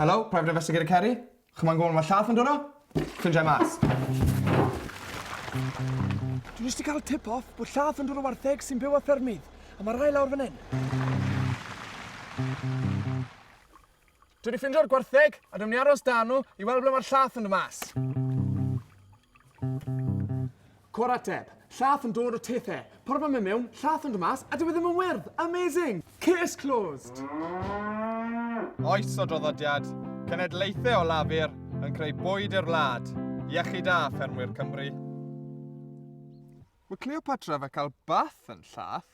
Helo, Private Investigator Kerry. Chi moyn gwybod ble mae llath yn dod o? Ffindiau mas. Dwi jyst 'di cael tip off bod llath yn dod o wartheg sy'n byw ar ffermydd, a mae rhai lawr fan hyn. Dwi 'di ffindio'r gwartheg, a dwi'n mynd i aros 'da nhw i weld ble mae'r llath yn dod mas. Cwr ateb. Llath yn dod o tethe. Porfa mynd mewn, llath yn dod mas, a dyw e ddim yn wyrdd! Amazing! Case closed! Oes o draddodiad, cenedlaethau o lafur yn creu bwyd i'r wlad. Iechyd da, ffermwyr Cymru. Mae Cleopatra fe cael bath yn llath.